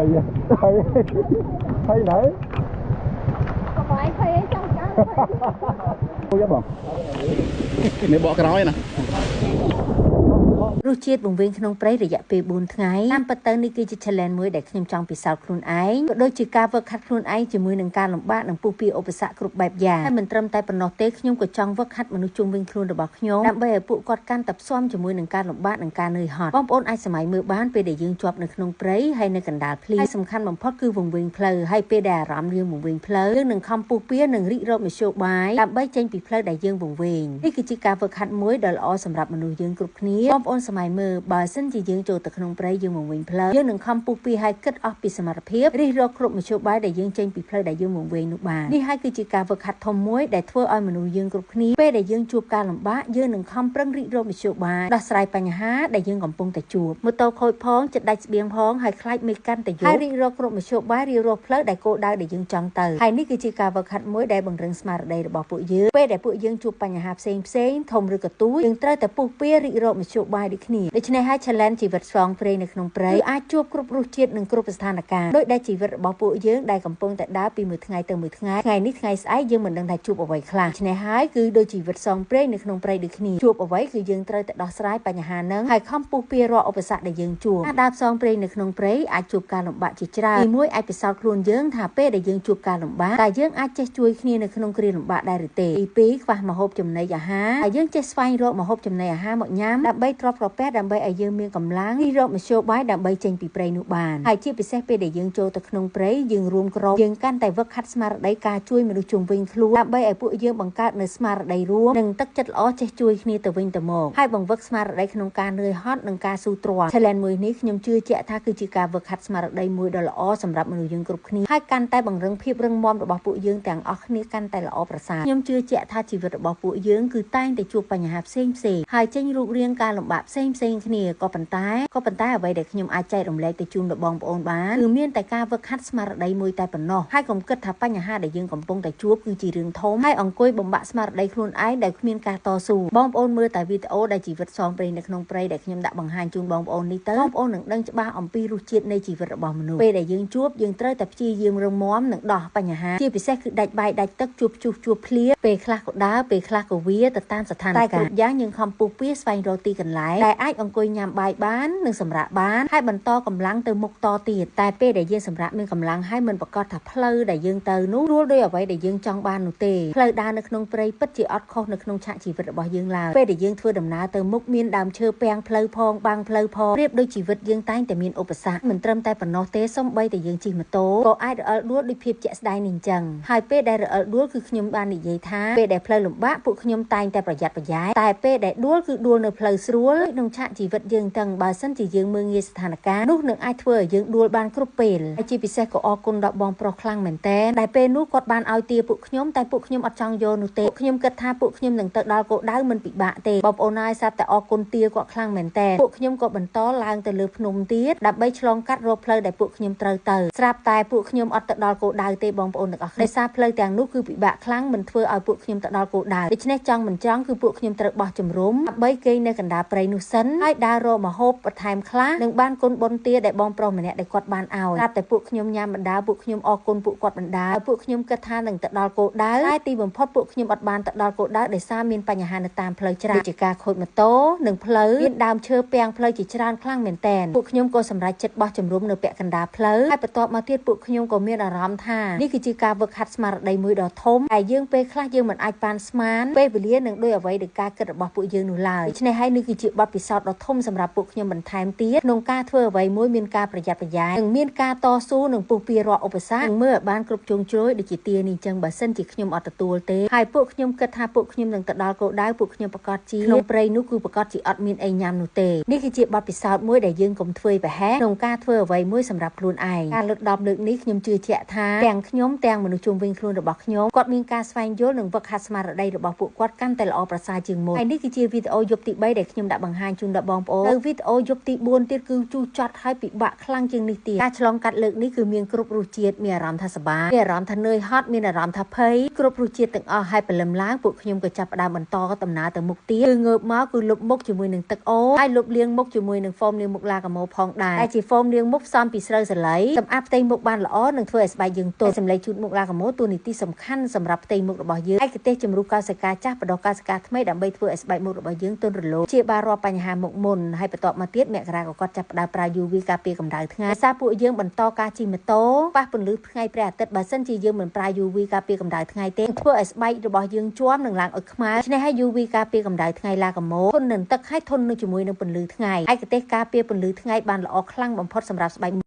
ភ័យភ័យភ័យណែ កុំឲ្យភ័យចង់ចាំ អូយបងនេះបកក្រោយណា រសជាតិវង្វេងក្នុងព្រៃរយៈពេល4ថ្ងៃតាមពិតទៅនេះគឺជា challenge មួយដែលខ្ញុំចង់ពិសោធន៍ខ្លួនឯងក៏ដូចជាការវឹកហាត់ខ្លួនឯងជាមួយនឹងការលំបាកនិងពុះពារឧបសគ្គគ្រប់បែបយ៉ាងហើយមិនត្រឹមតែប៉ុណ្ណោះទេខ្ញុំក៏ចង់វឹកហាត់មនុស្សជុំវិញខ្លួនរបស់ខ្ញុំដើម្បីឲ្យពួកគាត់កាន់តែផ្សំជាមួយនឹងការលំបាកនិងការនឿយហត់បងប្អូនអាចសម័យមើលបានពេលដែលយើងជាប់នៅក្នុងព្រៃហើយនៅកណ្ដាលភ្លៀងហើយសំខាន់បំផុតគឺវង្វេងផ្លូវហើយពេលដែលអារម្មណ៍យើងវង្វេងផ្លូវយើងនឹងខំពុះពារនិងរិករកមធ្យោបាយដើម្បីចេញពីផ្លូវដែលយើងវង្វេងនេះគឺជាការវឹកហាត់មួយដ៏ល្អសម្រាប់មនុស្សយើងគ្រប់គ្នាបងប្អូនសម័យមើលបើសិនជាយើងចូលទៅក្នុងព្រៃយើងវង្វេងផ្លូវយើងនឹងខំពុះពារឲ្យគិតអស់ពីសមត្ថភាពរិះរកគ្រប់មធ្យោបាយដែលយើងចេញពីផ្លូវដែលយើងវង្វេងនោះបាននេះហើយគឺជាការវឹកហាត់ធំមួយដែលធ្វើឲ្យមនុស្សយើងគ្រប់គ្នាពេលដែលយើងជួបការលំបាកយើងនឹងខំប្រឹងរិះរកមធ្យោបាយដោះស្រាយបញ្ហាដែលយើងកំពុងតែជួបម៉ូតូខូចផងចិត្តដាច់ស្បៀងផងហើយខ្លាចមេកាន់តែយប់ហើយរិះរកគ្រប់មធ្យោបាយរិះរកផ្លូវដែលគោលដៅដែលយើងចង់ទៅហើយនេះគឺជាការវឹកហាត់មួយដែលបង្រឹងស្មារតីរបស់ពួកយើងពេលដែលពួកយើងជួបបញ្ហាផ្សេងផ្សេងធំឬក៏ទូចយើងត្រូវតែពុះពាររិះរកមធ្យោបាយដូចគ្នាដូច្នេះហើយ challenge ជីវិតស្វងព្រៃនៅក្នុងព្រៃអាចជួបគ្រប់រសជាតិនិងគ្រប់ស្ថានភាពដោយដែលជីវិតរបស់ពួកយើងដែលកំពុងតែដើរពីមួយថ្ងៃទៅមួយថ្ងៃថ្ងៃនេះថ្ងៃស្អែកយើងមិនដឹងថាជួបអ្វីខ្លះដូច្នេះហើយគឺដូចជីវិតស្វងព្រៃនៅក្នុងព្រៃដូចគ្នាជួបអ្វីគឺយើងត្រូវតែដោះស្រាយបញ្ហាហ្នឹងហើយខំពុះពាររាល់ឧបសគ្គដែលយើងជួបការដើរផ្សងព្រេងនៅក្នុងព្រៃអាចជួបការលំបាកជាច្រើនទីមួយអាចពិសោធន៍ខ្លួនយើងថាពេលដែលយើងជួបការលំបាកតើយើងអាចចេះជួយគ្នានៅក្នុងគ្រាលំបាកដែរឬទេទីពីរខ្វះម្ហូបចំណីអាហារហើយយើងចេះស្វែងរកម្ហូបចំណីអាហារមកញ៉ាំដើម្បីទ្រាំប្រពះដើម្បីឲ្យយើងមានកម្លាំងរិះរកមធ្យោបាយដើម្បីចេញពីព្រៃនោះបានហើយជាពិសេសពេលដែលយើងចូលទៅក្នុងព្រៃយើងរួមក្រុមយើងកាន់តែវឹកហាត់ស្មារតីការជួយមនុស្សជុំវិញខ្លួនដើម្បីឲ្យពួកយើងបង្កើតនូវស្មារតីរួមនិងទឹកចិត្តល្អចេះជួយគ្នាទៅវិញទៅមកហើយបង្វឹកស្មារតីក្នុងការនឿយហត់និងការស៊ូទ្រាំ challenge មួយនេះខ្ញុំជឿជាក់ថាគឺជាការវឹកហាត់ស្មារតីមួយដ៏ល្អសម្រាប់មនុស្សយើងគ្រប់គ្នាហើយកាន់តែបង្រឹងភាពរឹងមាំរបស់ពួកយើងទាំងអស់គ្នាកាន់តែល្អប្រសើរខ្ញុំជឿជាក់ថាជីវិតរបស់ពួកយើងគឺតែងតែជួបបញ្ហាផ្សេងផ្សេងហើយចេញរូបរាងការលំបាកផ្សេងផ្សេងគ្នាក៏ប៉ុន្តែអ្វីដែលខ្ញុំអាចចែករំលែកទៅជូនដល់បងប្អូនបានគឺមានតែការវឹកហាត់ស្មារតីមួយតែប៉ុណ្ណោះហើយកុំគិតថាបញ្ហាដែលយើងកំពុងតែជួបគឺជារឿងធំហើយអង្គុយបំបាក់ស្មារតីខ្លួនឯងដែលគ្មានការតស៊ូបងប្អូនមើលតែវីដេអូដែលជីវិតសងព្រេងនៅក្នុងព្រៃដែលខ្ញុំដាក់បង្ហាញជូនបងប្អូននេះទៅបងប្អូននឹងដឹងច្បាស់អំពីរសជាតិនៃជីវិតរបស់មនុស្សពេលដែលយើងជួបយើងត្រូវតែព្យាយាមរឹងមាំនិងដោះបញ្ហាជាពិសេសគឺដាច់បាយដាច់ទឹកជួបជុះជួបភ្លៀពេលខ្លះក៏ដើរពេលខ្លះក៏វាទៅតាមស្ថានភាពតែគ្រប់យ៉ាងយើងខំពុះពៀស្វែងរកទីកន្លែងដែលអាចអង្គុយញ៉ាំបាយបាននិងសម្រាកបានហើយបន្តកម្លាំងទៅមុខតទៀតតែពេលដែលយើងសម្រាកមានកម្លាំងហើយមិនប្រកាសថាផ្លូវដែលយើងទៅនោះរួលដោយអ្វីដែលយើងចង់បាននោះទេផ្លូវដើរនៅក្នុងព្រៃពិតជាអត់ខុសនៅក្នុងឆាកជីវិតរបស់យើងឡើយពេលដែលយើងធ្វើដំណើរទៅមុខមានដើមឈើពាំងផ្លូវផងបាំងផ្លូវផងប្រៀបដូចជីវិតយើងតែងតែមានឧបសគ្គមិនត្រឹមតែប៉ុណ្ណោះទេសូម្បីតែយើងជិះម៉ូតូក៏អាចរអិលដួលដោយភាពជាក់ស្ដែងនេះអញ្ចឹងហើយពេលដែលរអិលដួលគឺខ្ញុំបាននិយាយថាពេលដែលផ្លូវលំបាកពួកខ្ញុំតែងតែប្រយ័ត្នប្រយែងតែពេលដែលដួលគឺដួលនៅផ្លូវស្រួលក្នុងឆាកជីវិតយើងទាំងបើសិនជាយើងមើលងាយស្ថានភាពនោះនឹងអាចធ្វើឲ្យយើងដួលបានគ្រប់ពេលហើយជាពិសេសក៏អរគុណដល់បងប្រុសខ្លាំងមែនទែនដែលពេលនោះគាត់បានឲ្យទាពួកខ្ញុំតែពួកខ្ញុំអត់ចង់យកនោះទេពួកខ្ញុំគិតថាពួកខ្ញុំនឹងទៅដល់គោលដៅមិនពិបាកទេបងប្អូនហើយស្រាប់តែអរគុណទាគាត់ខ្លាំងមែនទែនពួកខ្ញុំក៏បន្តឡើងទៅលើភ្នំទៀតដើម្បីឆ្លងកាត់រកផ្លូវដែលពួកខ្ញុំត្រូវទៅស្រាប់តែពួកខ្ញុំអត់ទៅដល់គោលដៅទេបងប្អូនទាំងអស់ដោយសារផ្លូវទាំងនោះគឺពិបាកខ្លាំងមិនធ្វើឲ្យពួកខ្ញុំទៅដល់គោលដៅដូច្នេះចង់មិនចង់គឺពួកខ្ញុំត្រូវបោះជំរំដើម្បីគេងនៅកណ្ដាលព្រៃនោះសិនហើយដើររកម្ហូបបន្ថែមខ្លះនិងបានគុណបុណ្យទាដែលបងប្រុសម្នាក់ដែលគាត់បានឲ្យស្រាប់តែពួកខ្ញុំញ៉ាំបណ្ដាពួកខ្ញុំអរគុណពួកគាត់បណ្ដាពួកខ្ញុំគិតថានឹងទៅដល់គោលដៅតែទីបំផុតពួកខ្ញុំអត់បានទៅដល់គោលដៅដោយសារមានបញ្ហានៅតាមផ្លូវច្រើនដូចជាការខូចម៉ូតូនិងផ្លូវមានដើមឈើពាំងផ្លូវជាច្រើនខ្លាំងមែនទែនពួកខ្ញុំក៏សម្រេចចិត្តបោះជំរំនៅពាក់កណ្ដាលផ្លូវហើយបន្ទាប់មកទៀតពួកខ្ញុំក៏មានអារម្មណ៍ថានេះគឺជាការវឹកហាត់ស្មារតីមួយដ៏ធំដែលយើងពេលខ្លះយើងមិនអាចប៉ាន់ស្មានពេលវេលានិងដោយអ្វីដែលការគិតរបស់ពួកយើងនោះឡើយដូច្នេះហើយនេះគឺជាបទពិសោធន៍ដ៏ធំសម្រាប់ពួកខ្ញុំបន្ថែមទៀតក្នុងការធ្វើអ្វីមួយមានការប្រយ័ត្នប្រយែងនិងមានការតស៊ូនិងពុះពាររាល់ឧបសគ្គនិងមើលឲ្យបានគ្រប់ជ្រុងជ្រោយដូចជាទានេះអញ្ចឹងបើសិនជាខ្ញុំអត់ទទួលទេហើយពួកខ្ញុំគិតថាពួកខ្ញុំនឹងទៅដល់គោលដៅពួកខ្ញុំប្រកាសជាក្នុងព្រៃនោះគឺប្រកាសជាអត់មានអីញ៉ាំនោះទេនេះគឺជាបទពិសោធន៍មួយដែលយើងកុំធ្វើប្រហែសក្នុងការធ្វើអ្វីមួយសម្រាប់ខ្លួនឯងការលុតដំលើកនេះខ្ញុំជឿជាក់ថាទាំងខ្ញុំទាំងមនុស្សជុំវិញខ្លួនរបស់ខ្ញុំគាត់មានការស្វែងយល់និងវឹកហាត់ស្មារតីរបស់ពួកគាត់កាន់តែល្អប្រសើរជាងមុនហើយនេះគឺជាវីដេអូយប់ទី3ដែលខ្ញុំដាក់បង្ បង្ហាញជូនដល់បងប្អូននៅវីដេអូយប់ទី4ទៀតគឺជូរចត់ហើយពិបាកខ្លាំងជាងនេះទៀតការឆ្លងកាត់លើកនេះគឺមានគ្រប់រសជាតិមានអារម្មណ៍ថាសប្បាយមានអារម្មណ៍ថានឿយហត់មានអារម្មណ៍ថាភ័យគ្រប់រសជាតិទាំងអស់ហើយព្រលឹមឡើងពួកខ្ញុំក៏ចាប់ផ្ដើមបន្តដំណើរទៅមុខទៀតគឺងើបមកគឺលុបមុខជាមួយនឹងទឹកអូរហើយលុបលាងមុខជាមួយនឹងហ្វូមលាងមុខឡាកាម៉ូផងដែរដែលជាហ្វូមលាងមុខផ្សំពីស្រូវសាលីសម្អាតផ្ទៃមុខបានល្អនិងធ្វើឲ្យស្បែកយើងទន់សម្លេងជូតមុខឡាកាម៉ូតួនាទីសំខាន់សម្រាប់ផ្ទៃមុខរបស់យើងឯកទេសជំរុះកោសិកាចាស់បដកោសិកាថ្មីដើម្បីធ្វើឲ្យស្បែកមុខរបស់យើងទន់រលោងជាបារាល់បញ្ហាមុខមុនហើយបន្ទាប់មកទៀតមករាក៏គាត់ចាប់ផ្ដើមប្រើ UV ការពារកម្ដៅថ្ងៃដោយសារពួកយើងបន្តការជិះម៉ូតូប៉ះពន្លឺថ្ងៃព្រះអាទិត្យបើសិនជាយើងមិនប្រើ UV ការពារកម្ដៅថ្ងៃទេធ្វើឲ្យស្បែករបស់យើងជាំនិងឡើងអុចខ្មៅឆ្នេះហើយ UV ការពារកម្ដៅថ្ងៃឡាកាម៉ូធន់នឹងទឹកហើយធន់នឹងជាមួយនឹងពន្លឺថ្ងៃឯកទេសការពារពន្លឺថ្ងៃបានល្អខ្លាំងបំផុតសម្រាប់ស្បែក